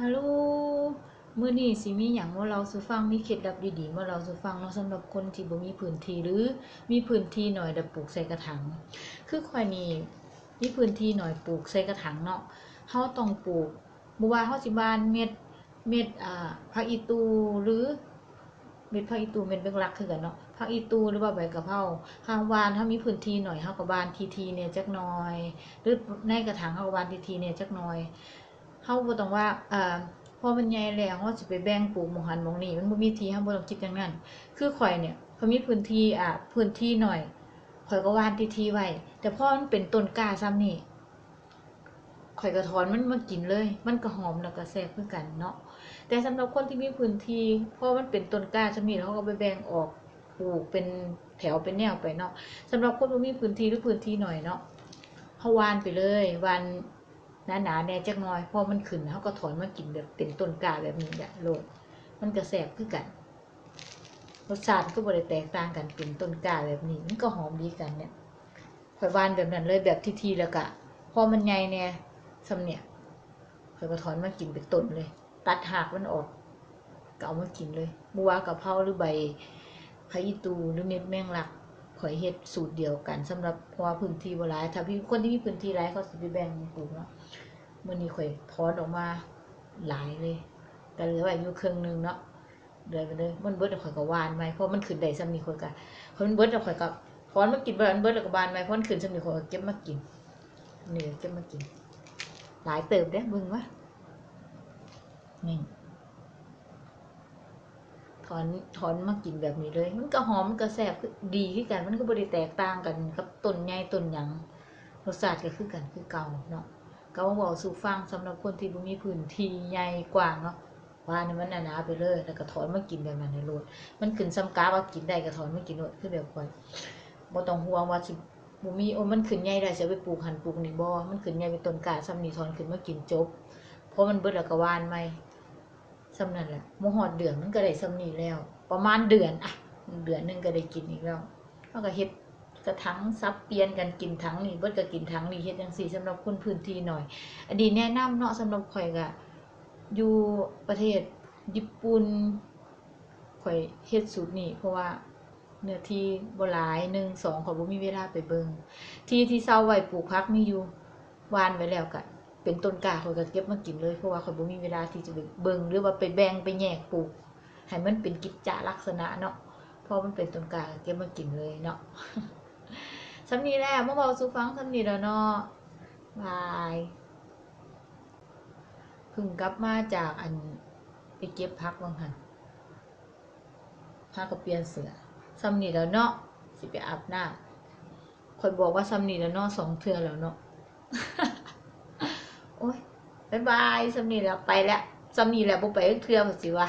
ຮາໂຫຼ ມື້ນີ້ຊິມີຫຍັງມາເລົ່າສູ່ຟັງ, ມີເຄັດລັບດີໆມາເລົ່າສູ່ຟັງເນາະ, ສຳລັບຄົນທີ່ບໍ່ມີພື້ນທີ່ ຫຼື ມີພື້ນທີ່ໜ້ອຍແລ້ວປູກໃສ່ກະຖາງ. ຄືຂ້ອຍນີ້ມີພື້ນທີ່ໜ້ອຍ ປູກໃສ່ກະຖາງເນາະ, ເຮົາຕ້ອງປູກ ບໍ່ວ່າເຮົາຊິຫວ່ານເມັດ ເມັດ ອ່າ ຜັກອີ່ຕູ່ ຫຼື ເມັດຜັກອີ່ຕູ່ ເມັດແມງລັກຄືກັນເນາະ, ຜັກອີ່ຕູ່ ຫຼືວ່າໃບກະເພົາ. ເຮົາຫວ່ານ ເຮົາມີພື້ນທີ່ໜ້ອຍ ເຮົາກໍຫວ່ານຖີ່ໆແດ່ຈັກໜ່ອຍ ຫຼືໃນກະຖາງເຮົາກໍຫວ່ານຖີ່ໆແດ່ຈັກໜ່ອຍ. ເຮົາບໍ່ຕ້ອງວ່າ ເອີ ພໍມັນໃຫຍ່ແລ້ວເຮົາຊິໄປແບ່ງປູກໝ່ອງຫັ້ນໝ່ອງນີ້, ມັນບໍ່ມີທີ່, ເຮົາບໍ່ຕ້ອງຄິດຢ່າງນັ້ນ. ຄືຂ້ອຍນີ້ ຂ້ອຍມີພື້ນທີ່ ອ່າ ພື້ນທີ່ໜ້ອຍ ຂ້ອຍກໍຫວ່ານຖີ່ໆໄວ້, ແຕ່ພໍມັນເປັນຕົ້ນກ້າສ່ຳນີ້ ຂ້ອຍກໍຖອນມັນມາກິນເລີຍ, ມັນກໍຫອມແລ້ວກໍແຊບຄືກັນເນາະ. ແຕ່ສຳລັບຄົນທີ່ມີພື້ນທີ່ ພໍມັນເປັນຕົ້ນກ້າສ່ຳນີ້ແລ້ວ ເຮົາກໍໄປແບ່ງອອກປູກເປັນແຖວເປັນແນວໄປເນາະ. ສຳລັບຄົນບໍ່ມີພື້ນທີ່ ຫຼືພື້ນທີ່ໜ້ອຍເນາະ ເຮົາຫວ່ານໄປເລີຍ, ຫວ່ານໜາໆແດ່ຈັກໜ່ອຍ, ພໍມັນຂຶ້ນ ເຮົາກໍຖອນມາກິນແບບເປັນຕົ້ນກ້າແບບນີ້ແຫຼະໂລດ, ມັນກໍແຊບຄືກັນ. ລົດຊາດກໍບໍ່ໄດ້ແຕກຕ່າງກັນ, ເປັນຕົ້ນກ້າແບບນີ້ ມັນກໍຫອມດີກັນເນຍ. ຂ້ອຍຫວ່ານແບບນັ້ນເລີຍ, ແບບຖີ່ໆ ແລ້ວກະ ພໍມັນໃຫຍ່ແດ່ສ່ຳເນີ້ຍ ຂ້ອຍກໍຖອນມາກິນເປັນຕົ້ນເລີຍ, ຕັດຮາກມັນອອກ ກໍເອົາມາກິນເລີຍ. ບໍ່ວ່າກະເພົາ ຫຼື ໃບຜັກອີ່ຕູ່ ຫຼື ເມັດແມງລັກ, ຂ້ອຍເຮັດສູດດຽວກັນສຳລັບ ເພາະວ່າພື້ນທີ່ບໍ່ຫຼາຍ. ຖ້າມີຄົນທີ່ມີພື້ນທີ່ຫຼາຍ ເຂົາຊິໄປແບ່ງປູກເນາະ. ມື້ນີ້ຂ້ອຍຖອນອອກມາຫຼາຍເລີຍ, ກໍເຫຼືອໄວ້ຢູ່ເຄິ່ງໜຶ່ງເນາະ. ເດືອນໄປເລີຍ, ມັນເບິດແລ້ວຂ້ອຍກໍຫວ່ານໃໝ່. ພໍມັນຂຶ້ນໄດ້ສ່ຳນີ້ ຂ້ອຍກໍ ພໍມັນເບິດແລ້ວຂ້ອຍກໍຖອນມາກິນ, ບໍ່ ມັນເບິດແລ້ວກໍຫວ່ານໃໝ່. ພໍມັນຂຶ້ນສ່ຳນີ້ ຂ້ອຍກໍເກັບມາກິນ. ນີ້ເກັບມາກິນ ຫຼາຍເຕີບເດ້, ເບິ່ງວ່າ ນີ້ ຖອນ ຖອນມາກິນແບບນີ້ເລີຍ, ມັນກໍຫອມ ມັນກໍແຊບ ຄື ດີຄືກັນ, ມັນກໍບໍ່ໄດ້ແຕກຕ່າງກັນກັບຕົ້ນໃຫຍ່ຕົ້ນຫຍັງ, ລົດຊາດກໍຄືກັນຄືເກົ່າເນາະ. ກໍມາເວົ້າສູ່ຟັງ ສຳລັບຄົນທີ່ບໍ່ມີພື້ນທີ່ໃຫຍ່ກວ້າງເນາະ, ຫວ່ານໃຫ້ມັນໜາໆໄປເລີຍ ແລ້ວກໍຖອນມາກິນແບບນັ້ນໃຫ້ໂລດ. ມັນຂຶ້ນສ່ຳກາວ່າກິນໄດ້ກໍຖອນມາກິນໂລດ, ຄືແບບຂ້ອຍ ບໍ່ຕ້ອງຫ່ວງວ່າຊິບໍ່ມີ, ໂອ້ ມັນຂຶ້ນໃຫຍ່ແລ້ວຊິເອົາໄປປູກຫັ້ນປູກນີ້, ບໍ່, ມັນຂຶ້ນໃຫຍ່ເປັນຕົ້ນກ້າສ່ຳນີ້ ຖອນຂຶ້ນມາກິນ, ຈົບ. ພໍມັນເບິດແລ້ວກໍຫວ່ານໃໝ່. ສ່ຳນັ້ນແຫຼະ, ບໍ່ຮອດເດືອນມັນກໍໄດ້ສ່ຳນີ້ແລ້ວ, ປະມານເດືອນ ອະ ເດືອນໜຶ່ງກໍໄດ້ກິນອີກແລ້ວ. ເຮົາກໍເຮັດກະຖັງ ສັບປ່ຽນກັນກິນ, ຖັງນີ້ເບິດກໍກິນຖັງນີ້, ເຮັດຈັ່ງຊີ້ສຳລັບຄົນພື້ນທີ່ໜ້ອຍ. ອັນນີ້ແນະນຳເນາະ, ສຳລັບຂ້ອຍກໍຢູ່ປະເທດຍີ່ປຸ່ນ, ຂ້ອຍເຮັດສູດນີ້ ເພາະວ່າເນື້ອທີ່ບໍ່ຫຼາຍ, ໜຶ່ງ, ສອງ, ຂ້ອຍບໍ່ມີເວລາໄປເບິ່ງ. ທີ່ທີ່ເຊົາໄວ້ປູກຜັກມີຢູ່, ຫວ່ານໄວ້ແລ້ວກະເປັນຕົ້ນກ້າ ຂ້ອຍກະເກັບມາກິນເລີຍ, ເພາະວ່າຂ້ອຍບໍ່ມີເວລາທີ່ຈະໄປເບິ່ງ ຫຼືວ່າໄປແບ່ງໄປແຍກປູກໃຫ້ມັນເປັນກິດຈະລັກສະນະເນາະ. ພໍມັນເປັນຕົ້ນກ້າກໍເກັບມາກິນເລີຍເນາະ. ສ່ຳນີ້ແຫຼະ, ມາເວົ້າສູ່ຟັງສ່ຳນີ້ແຫຼະເນາະ. ບາຍ. ເພິ່ງກັບມາຈາກ ອັນ ໄປເກັບຜັກວ່າງຫັ້ນ. ພາກັນປ່ຽນເສື້ອ. ສ່ຳນີ້ແຫຼະເນາະ, ຊິໄປອາບນ້ຳ. ຂ້ອຍບອກວ່າສ່ຳນີ້ແຫຼະເນາະ ສອງເທື່ອແລ້ວເນາະ. ໂອ້ຍ ບາຍບາຍ, ສ່ຳນີ້ແຫຼະ, ໄປແລ້ວ, ສ່ຳນີ້ແຫຼະ, ບໍ່ໄປຈັກເທື່ອ ວ່າຊິວ່າ.